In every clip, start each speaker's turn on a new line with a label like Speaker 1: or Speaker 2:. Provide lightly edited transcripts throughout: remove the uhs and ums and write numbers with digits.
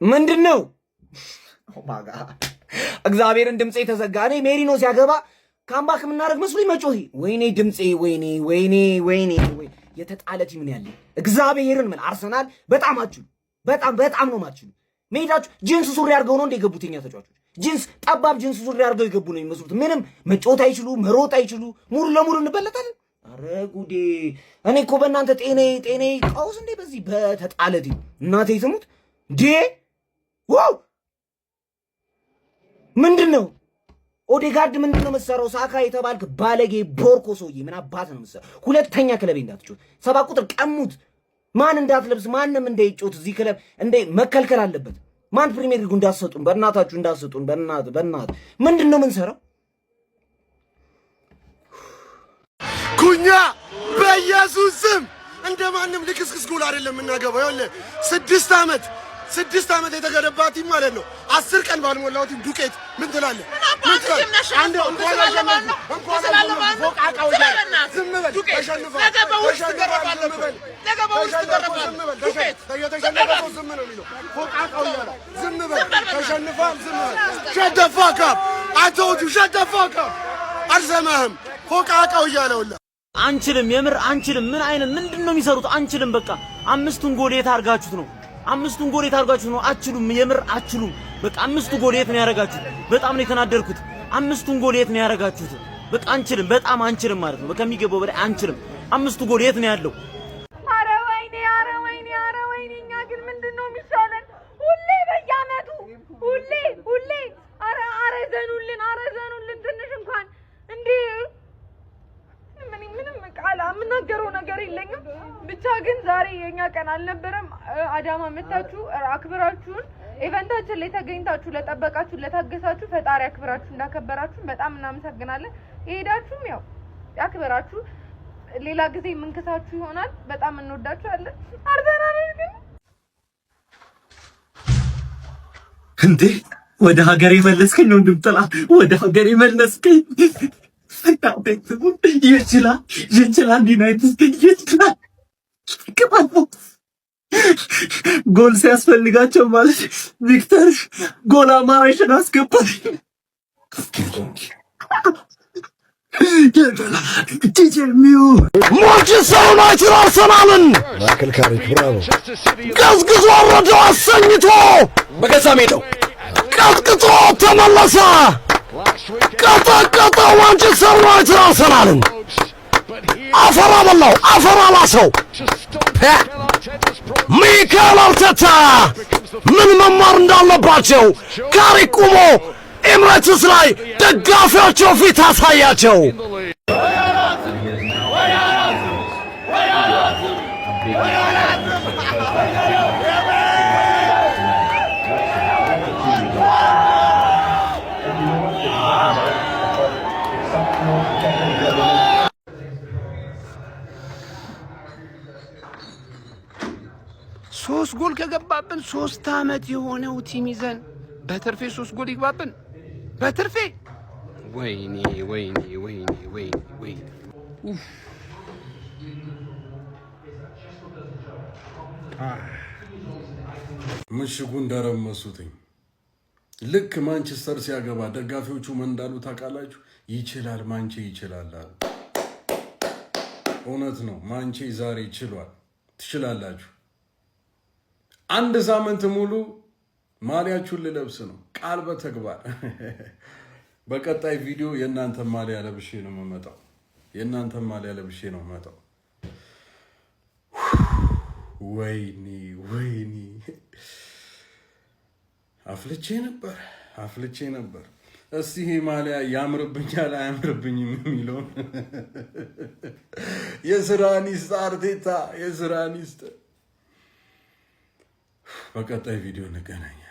Speaker 1: ምንድን ነው? Oh my God፣ እግዚአብሔርን ድምፄ ተዘጋ። እኔ ሜሪኖ ሲያገባ comeback የምናደርግ መስሎኝ መጮሄ። ወይኔ ድምፄ፣ ወይኔ ወይኔ ወይኔ። የተጣለ team ነው ያለኝ። እግዚአብሔርን ምን አርሰናል በጣም አችሉ፣ በጣም በጣም ነው ማችሉ። ሜዳችሁ ጂንስ ሱሪ አድርገው ነው እንደ የገቡት የኛ ተጫዋቾች። ጂንስ፣ ጠባብ ጂንስ ሱሪ አድርገው የገቡ ነው የሚመስሉት። ምንም መጫወት አይችሉ፣ መሮጥ አይችሉ። ሙሉ ለሙሉ እንበለጣለን። አረ ጉዴ! እኔ እኮ በእናንተ ጤኔ ጤኔ ቀውስ እንዴ! በዚህ በተጣለ team እናቴ ትሙት እንዴ! Wow! ምንድን ነው ኦዴጋርድ? ምንድን ነው የምትሰራው? ሳካ የተባልክ ባለጌ ቦርኮ ሰውዬ ምን አባት ነው የምትሰራው? ሁለተኛ ክለቤ እንዳትጮት። 7 ቁጥር ቀሙት። ማን እንዳትለብስ፣ ማንም እንዳይጮት እዚህ ክለብ እንደ መከልከል አለበት። ማን ፕሪሚየር ሊጉ እንዳትሰጡን፣ በእናታችሁ እንዳትሰጡን። በእናት በእናት ምንድን ነው የምንሰራው?
Speaker 2: ኩኛ በኢየሱስ ስም እንደ ማንም ልክስክስ ጎል አይደለም የምናገባው። ይኸውልህ፣ 6 ዓመት፣ 6 ዓመት የተገነባ team ማለት ነው። 10 ቀን ባልሞላው team ዱቄት። ምን ትላለህ? ምን ትላለህ? አንድ እንኳን አሸነፍኩ፣ እንኳን አሸነፍኩ። ፎቃቃው ዝም በል። ተሸንፈሃል፣ ተሸንፈሃል። ዝም በል። ተሸነፈ፣ ዝም በል። የተሸነፈ ሰው ዝም ነው የሚለው። ፎቃቃው እያለ ዝም በል። ተሸንፈሃል፣ ዝም በል። Shut the fuck up. I told you, shut the fuck up. አልሰማህም። ፎቃቃው እያለ ሁላ።
Speaker 3: አንችልም፣ የምር አንችልም። ምን አይነት ምንድን ነው የሚሰሩት? አንችልም። በቃ አምስቱን ጎል የት አድርጋችሁት ነው? አምስቱን ጎል የት አድርጋችሁት ነው? አችሉም፣ የምር አችሉም። በቃ አምስቱ ጎል የት ነው ያደረጋችሁት? በጣም ነው የተናደድኩት። አምስቱን ጎል የት ነው ያደረጋችሁት? በቃ አንችልም፣ በጣም አንችልም ማለት ነው። ከሚገባው በላይ አንችልም። አምስቱ ጎል የት ነው ያለው?
Speaker 4: አረ ወይኔ፣ አረ ወይኔ፣ አረ ወይኔ! እኛ ግን ምንድን ነው የሚሻለን? ሁሌ በየአመቱ ሁሌ ሁሌ። አረ አረ ዘኑልን፣ አረ ዘኑልን ትንሽ እንኳን እንዴ! ምን ምንም ቃል የምናገረው ነገር የለኝም። ብቻ ግን ዛሬ የኛ ቀን አልነበረም። አዳማ መታችሁ አክብራችሁን event ኣችን ላይ ተገኝታችሁ ለጠበቃችሁ፣ ለታገሳችሁ ፈጣሪ አክብራችሁ እንዳከበራችሁ በጣም እናመሰግናለን። የሄዳችሁም ያው ያክብራችሁ። ሌላ ጊዜ የምንክሳችሁ ይሆናል። በጣም እንወዳችኋለን። አርሰናሎች ግን
Speaker 5: እንዴ፣ ወደ ሀገሬ መለስከኝ፣ ወንድም ጥላ፣ ወደ ሀገሬ መለስከኝ። ይችላል፣ ይችላል፣ ዩናይትድ ይችላል። ጎል ሲያስፈልጋቸው ማለት ቪክተር ጎል አማራሽን አስገባል።
Speaker 2: ማንቸስተር ዩናይትድ አርሰናልን ቀዝቅዞ ወረደው አሰኝቶ
Speaker 1: በገዛ ሜዳው
Speaker 2: ቀጥቅጦ ተመለሰ። ቀጠቀጠው ማንቸስተር ዩናይትድ አርሰናልን። አፈር አበላው፣ አፈር አላሰው። ሚካኤል አርቴታ ምን መማር እንዳለባቸው ካሪክ ቆሞ ኤምሬትስ ላይ ደጋፊያቸው ፊት አሳያቸው።
Speaker 6: ሶስት ጎል ከገባብን 3 ዓመት የሆነው team ይዘን በትርፌ ሶስት ጎል ይግባብን በትርፌ። ወይኔ ወይኔ ወይኔ ወይኔ ወይኔ! ኡፍ!
Speaker 7: ምሽጉን ደረመሱትኝ። ልክ ማንቸስተር ሲያገባ ደጋፊዎቹ ምን እንዳሉ ታውቃላችሁ? ይችላል ማንቼ ይችላል አሉ። እውነት ነው። ማንቼ ዛሬ ችሏል። ትችላላችሁ። አንድ ሳምንት ሙሉ ማሊያችሁን ልለብስ ነው፣ ቃል በተግባር። በቀጣይ ቪዲዮ የእናንተ ማሊያ ለብሼ ነው የምመጣው። የእናንተ ማሊያ ለብሼ ነው የምመጣው። ወይኔ ወይኔ፣ አፍልቼ ነበር፣ አፍልቼ ነበር። እስቲ ይሄ ማሊያ ያምርብኛል አያምርብኝም የሚለውን የስራን ይስጥ አርቴታ፣ የስራን ይስጥ። በቀጣይ ቪዲዮ እንገናኛለን።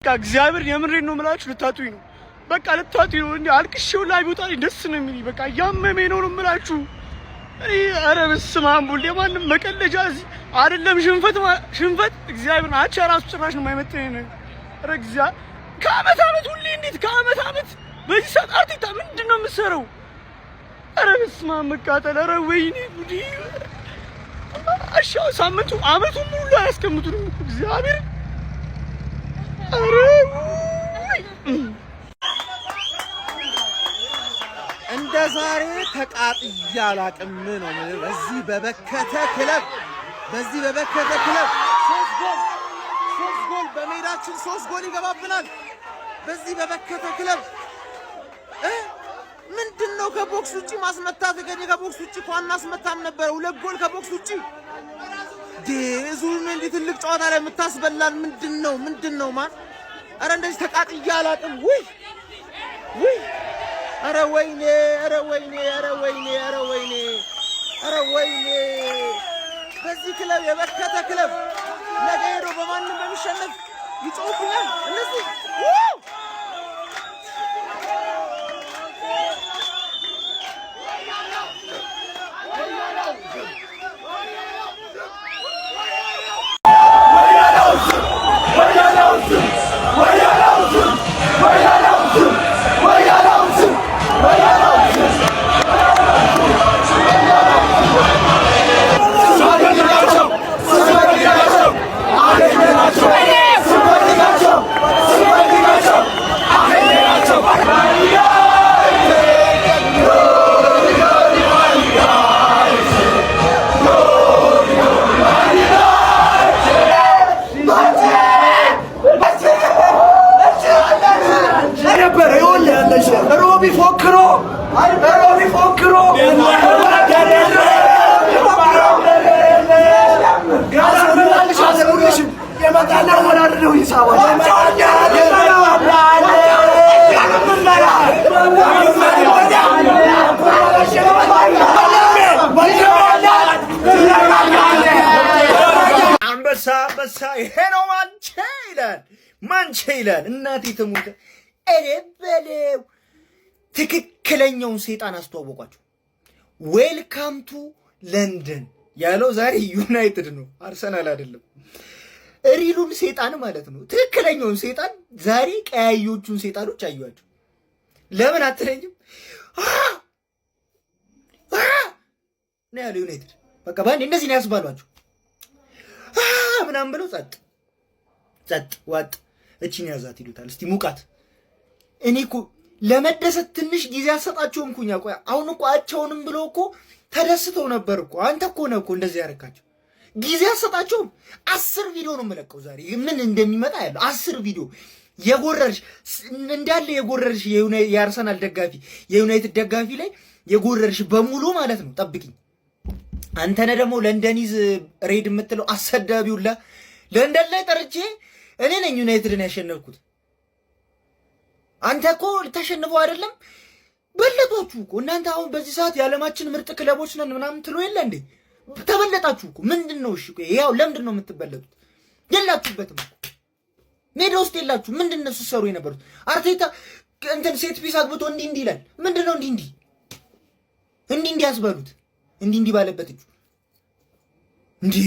Speaker 6: እግዚአብሔር የምሬን ነው የምላችሁ፣ ልታጡኝ ነው። በቃ ልታጡኝ ነው። እንዴ አልቅሼው ላይ ቢወጣ ደስ ነው የሚለኝ። በቃ እያመመኝ ነው ነው የምላችሁ። እኔ ኧረ በስመ አብ ወልድ፣ የማንም መቀለጃ እዚህ አይደለም። ሽንፈት ሽንፈት እግዚአብሔር አቻ ራሱ ጭራሽ ነው የማይመጥነኝ። ኧረ እግዚአብሔር ከአመት አመት ሁሌ እንዴት ከአመት አመት በዚህ ሰዓት አርቴታ ምንድን ነው የምትሰራው? ኧረ በስመ አብ መቃጠል! ኧረ ወይኔ ጉዴ! እሺ ሳምንቱ አመቱን ሙሉ አያስቀምጡንም እኮ እግዚአብሔር። ኧረ
Speaker 8: እንደ ዛሬ ተቃጥዬ አላቅም ነው የምልህ። በዚህ በበከተ ክለብ ሶስት ጎል፣ ሶስት ጎል፣ በሜዳችን ሶስት ጎል ይገባብናል። በዚህ በበከተ ክለብ ምንድን ነው ከ box ውጪ ማስመታት? ገኝ ከ box ውጪ እኮ አናስመታም ነበረ። ሁለት ጎል ከ box ውጪ ዙም እንዲህ ትልቅ ጨዋታ ላይ የምታስበላን ምንድን ነው? ምንድን ነው ማን? ኧረ እንደዚህ ተቃጥዬ አላቅም። ውይ ውይ! ኧረ ወይኔ! ኧረ ወይኔ! ኧረ ወይኔ! ኧረ ወይኔ! ኧረ ወይኔ! በዚህ ክለብ፣ የበከተ ክለብ ነገ ሄዶ በማንም በሚሸነፍ ይጮሁብኛል እነዚህ።
Speaker 1: ነበረ። ይኸውልህ፣ ሮቢ ፎክሮ፣ ሮቢ ፎክሮ። አንበሳ አንበሳ፣ ይሄ ነው ማንቼ ይላል፣ ማንቼ ይላል። እናቴ ትሙት፣ እኔ በለው ትክክለኛውን ሴጣን አስተዋወቋቸው። "Welcome to London" ያለው ዛሬ ዩናይትድ ነው፣ አርሰናል አይደለም። Real ኡን ሴጣን ማለት ነው። ትክክለኛውን ሴጣን ዛሬ ቀያዮቹን ሴጣኖች አዩዋቸው። ለምን አትለኝም? ነው ያለው ዩናይትድ። በቃ በአንዴ እንደዚህ ነው ያስባሏቸው ምናምን ብለው ጸጥ ጸጥ ዋጥ። እቺን ያዛት ይሉታል። እስቲ ሙቃት። እኔ እኮ ለመደሰት ትንሽ ጊዜ አሰጣቸውም ኩኛ። ቆይ፣ አሁን እኮ አቻውንም ብሎ እኮ ተደስተው ነበር እኮ። አንተ እኮ ነህ እኮ እንደዚህ ያደረካቸው። ጊዜ አሰጣቸውም። 10 ቪዲዮ ነው የምለቀው ዛሬ፣ ምን እንደሚመጣ ያለው። 10 ቪዲዮ የጎረርሽ እንዳለ፣ የጎረርሽ የአርሰናል ደጋፊ፣ የዩናይትድ ደጋፊ ላይ የጎረርሽ በሙሉ ማለት ነው። ጠብቂኝ። አንተነ ደግሞ "London is red" የምትለው አሰዳቢውላ ለንደን ላይ ጠርቼ እኔ ነኝ ዩናይትድን ያሸነፍኩት። አንተ እኮ ተሸንፈው አይደለም፣ በለጧችሁ እኮ እናንተ። አሁን በዚህ ሰዓት የዓለማችን ምርጥ ክለቦች ነን ምናምን ትሎ የለ እንዴ? ተበለጣችሁ እኮ። ምንድን ነው? እሺ ያው ለምንድን ነው የምትበለጡት? የላችሁበትም እኮ፣ ሜዳ ውስጥ የላችሁ። ምንድን ነው ስትሰሩ የነበሩት? አርቴታ እንትን set piece አግብቶ እንዲህ እንዲህ ይላል። ምንድን ነው እንዲህ እንዲህ እንዲህ እንዲህ ያስበሉት? እንዲህ እንዲህ ባለበት እጁ እንዲህ